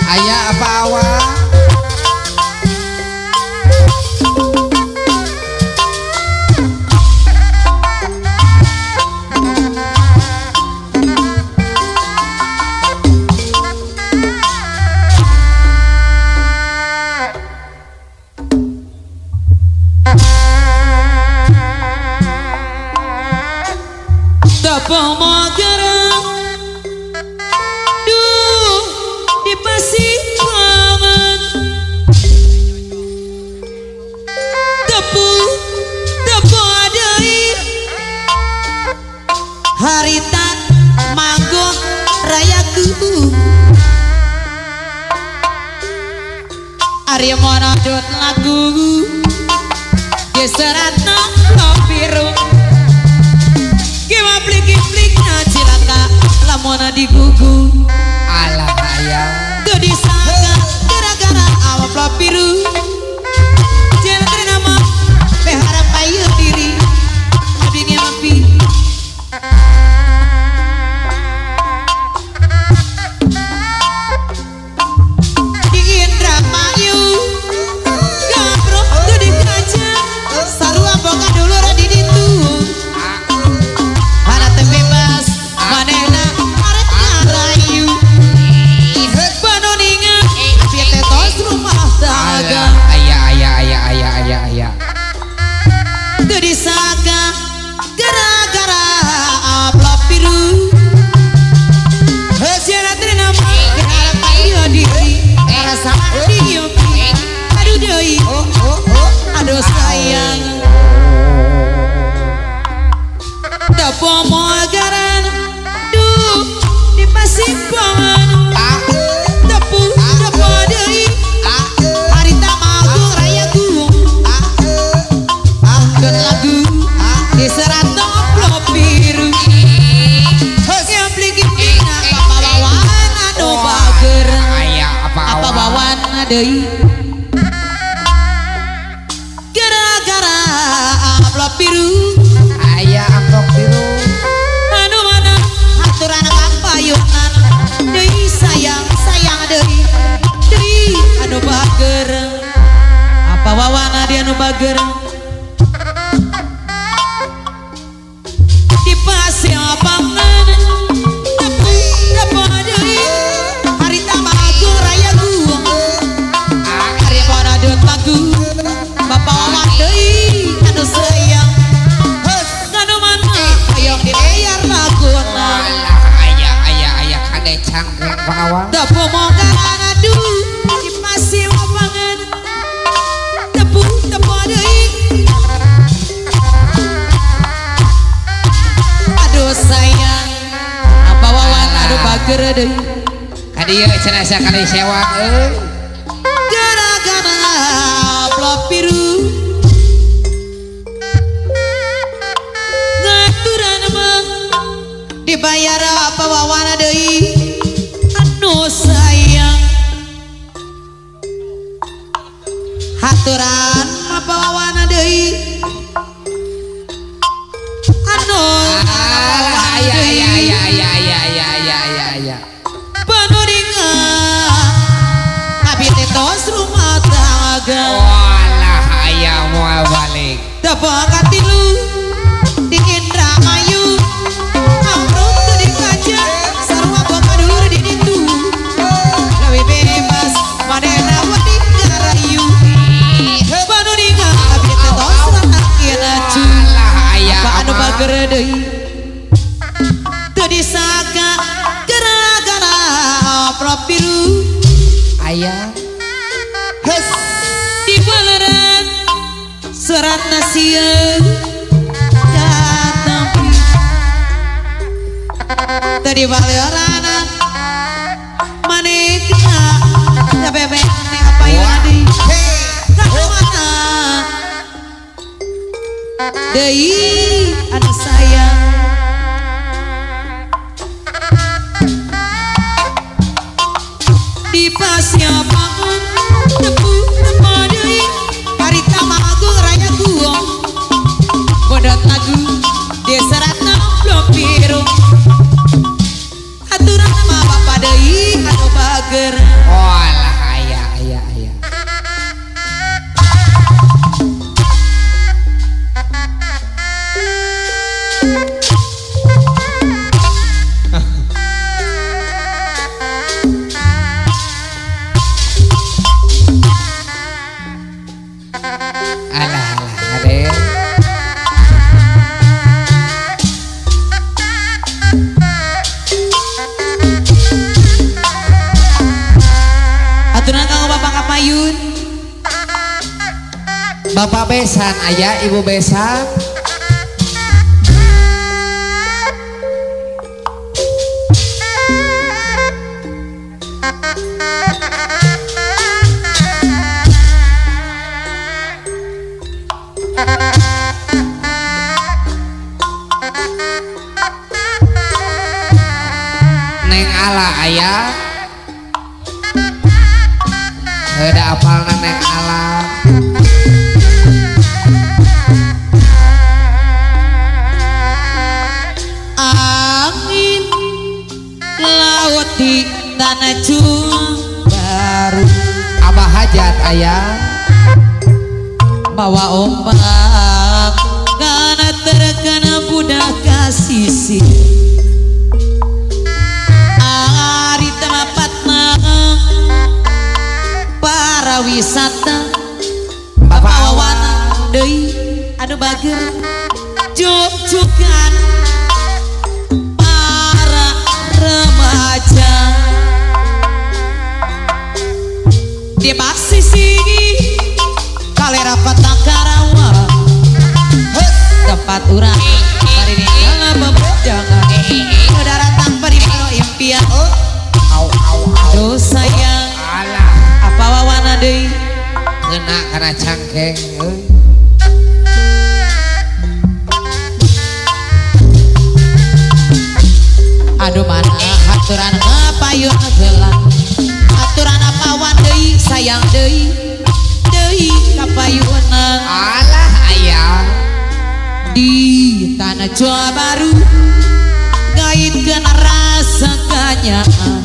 Aya apa awal? Pemagaran duh di pasimpangan tepu tepu adai harita manggung rayaku Arya monodot lagu geseratna biru lamona digugu alah ayah teu disangka gara-gara amplop biru jeung nama beharap ayeuna diri abdi ngempi di Indramayu gabrok teu dikaca sarua boga dulur di ditu hana teu bebas manehna Aya teu disangka gara-gara amplop biru siana teu nama berharap ayeuna diri ngarasa diimpi aduh deui aduh sayang teu pomogaran duh di pasimpangan tepu tepu deui harita manggung rayaku lagu di serat amplop biru yang beli-beli apa wawan anu bager apa wawan deui gara-gara amplop biru aya amplop biru anu mana aturan kampayunan deui sayang sayang deui deui anu bager apa wawan deui anu bager siapangan tepu tepu deui harita manggung rayaku ari monodot lagu bapak wawan deui anu sayang anu mana hoyong dibayar laguna aya aya aya kade cangkring wawan tepu monggaran aduh di pasiapangan tepu tepu deui sayang apa wawan aduh bager deui ka dieu cenah sakali sewak euy gara-gara amplop biru ngaturan mah dibayar apa wawan deui anu sayang haturan apa wawan deui anu aya aya aya aya aya aya aya aya panuringa abi teh tos rumah tangga walah aya moal balik tepung katilu di Indramayu amplop teu dikaca sarua boga dulur di ditu leuwih bebas manehna wedi ngarayu panuringa abi teh tos ranakieuna cu walah aya apa anu bager deui disangka gara-gara amplop biru aya hes di baleran surat nasieun katampi teu di baleran manehna bebek apa ieu deui ka mana deui anu sayang di pasiapangan tepu tepu deui harita manggung rayaku bodot lagu deseratna amplop biru aturan mah bapa deui anu bager. Oh. Bapak besan aya, ibu besan. Neng ala aya. Heuda apalna neng ala. Angin laut di tanah baru. Abah hajat aya. Bawa ombak karena terkena budak kasih. Ari tempatna para wisata bapak awan deui anu bager juk-jukan para remaja di pasisi kalera kota Karawang tempat urang bari ninggal pemandangan daratan paribaro impian. Aduh sayang apa wawana deui kena kana cangkeng euy. Aduh mana aturan ngapayun heula aturan apa wan deui sayang deui deui kapayunan. Alah aya di tanah Jawa Baru gaitkeun rasa kanyaan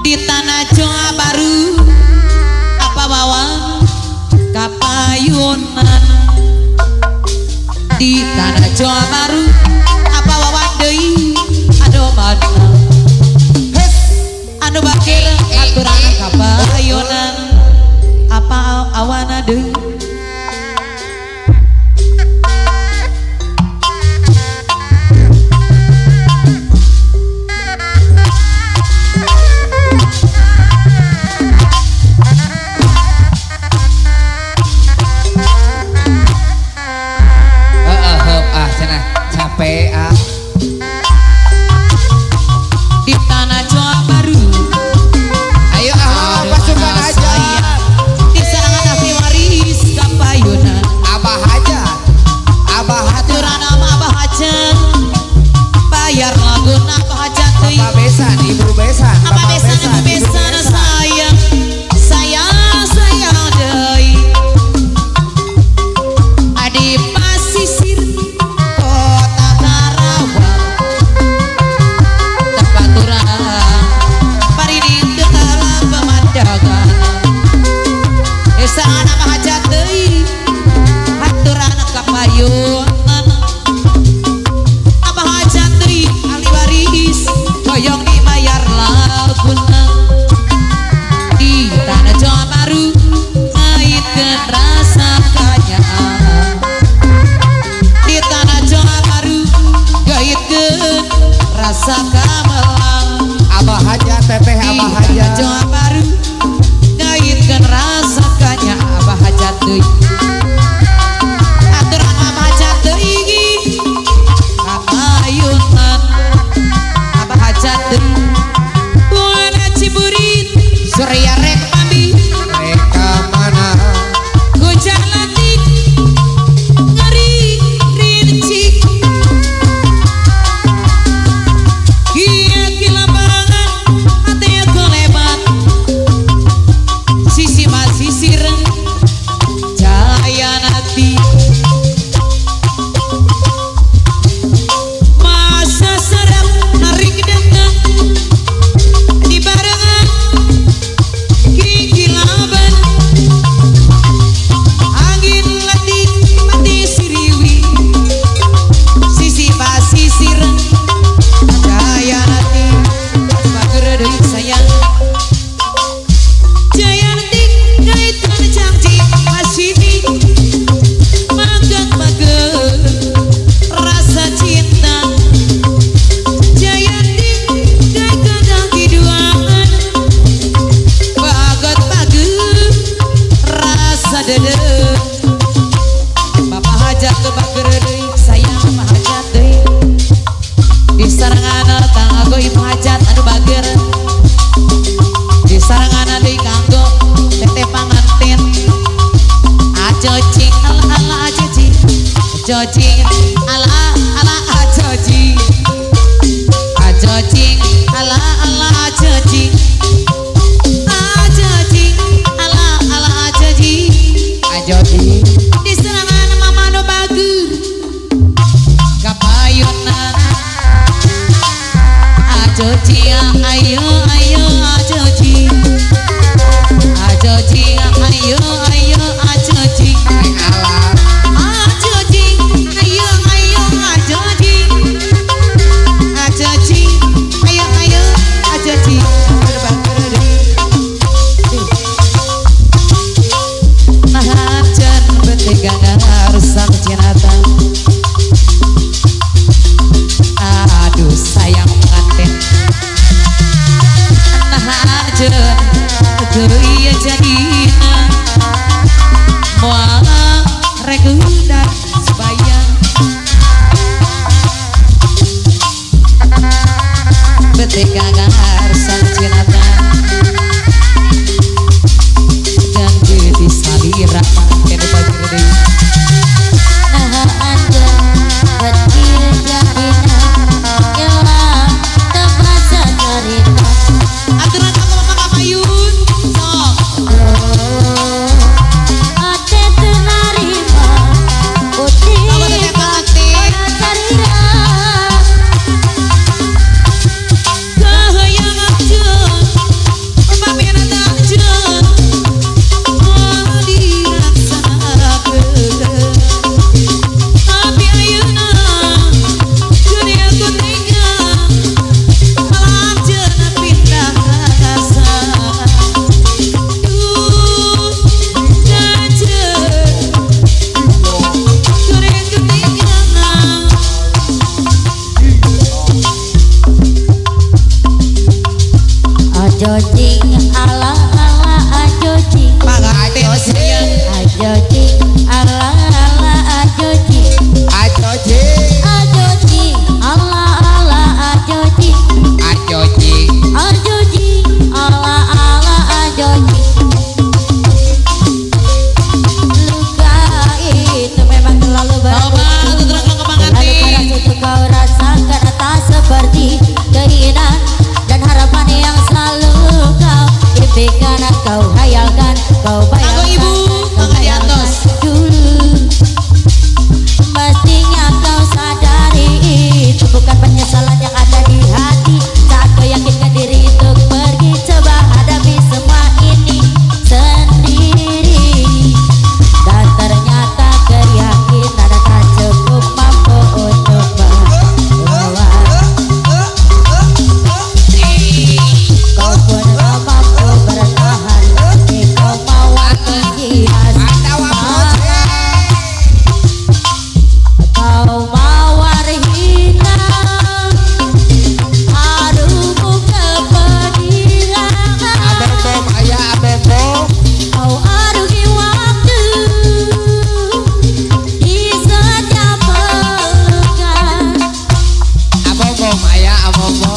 di tanah Jawa Baru apa bawa kapayunan di tanah Jawa Baru apa wawan deui aduh mana anu bakir aturan kapayunan apa awana deui. Di tanah Jawa Baru ayo ah pasukan aja di serangan ahli waris kapayunan abah hajat abah aturan nama abah hajat bayar lagu abah hajat bapak besan ibu besan abah besan ibu besan sayang sayang sayang deui adi pasisir kota Karawang tempat urang parining dalam pemandangan sana hajat deui aturan kapayunan apa hajat deui ahli waris hoyong dibayar laguna di tanah Jawa Baru ngaitkeun rasa kanyaan di tanah Jawa Baru gaitkeun rasa kamelang abah hajat teteh abah hajat di tanah Jawa Baru ngaitkeun rasa kanya abah hajat deui aturan abah hajat deui kapayunan abah hajat deui buana Ciburit Surya rek pambi rek ka mana hujan lati ngeri rincik kia kilabangan hati golebat sisi masisir jaya. kanggo Ibu Hajat anu bager. Di sarangan deui kanggo Teteh Panganten. Acocing ala ala acocing. Acocing ala ala acocing. Acocing ala ala acocing. Acocing ala ala acocing. Acocing. Di serangan mama nu bager. Kapayunna. Acocing ayo ayo acocing. Acocing ayo ayo acocing. Acocing ayo ayo acocing. Acocing ayo ayo acocing. Nahan betegangan harus cinata. Aduh sayang pengantin. Nahan iya jadina. Moal rekudan sebaya. Betegangan harus cinata. Janji di salira manten bagir deui. Naha anjeun betir jadina. Ilang tepasa carita. Aturan kamu mama kapayun. Sok. Ate teu narima putih. Kamu teteh panganten. Carita. Kahayang anjeun. Pamina anjeun. Moal dirasakeun. Tapi ayeuna dunia ku tinggal. Malah anjeun pindah rasa. Duh anjeun. Dunia ku tinggal. Acocing ala ala acocing. Panganten sayang. Acocing ala ala acocing. Acocing. Acocing ala ala acocing. Acocing. Acocing ala ala acocing. Luka itu memang terlalu berat. Coba tuturan kanggo Terlalu panganten. keras untuk kau rasakan, tak seperti keinginan dan harapan yang selalu kau impikan, kau hayalkan, kau Kanggo bayangkan, ibu, kau Mangga diantos. hayalkan dulu. Mestinya kau sadari itu bukan penyesalan yang ada di hati. Saat kau yakinkan diri untuk pergi, coba hadapi semua ini sendiri. Dan ternyata keyakinan tak cukup mampu untuk membawa. Kau pun tak mampu bertahan, meski kau mau menghias. Kau mawar hitam, harumu kepedihan. Abem ayah abem. Kau arungi waktu di setiap pekan. Abem ayah abem.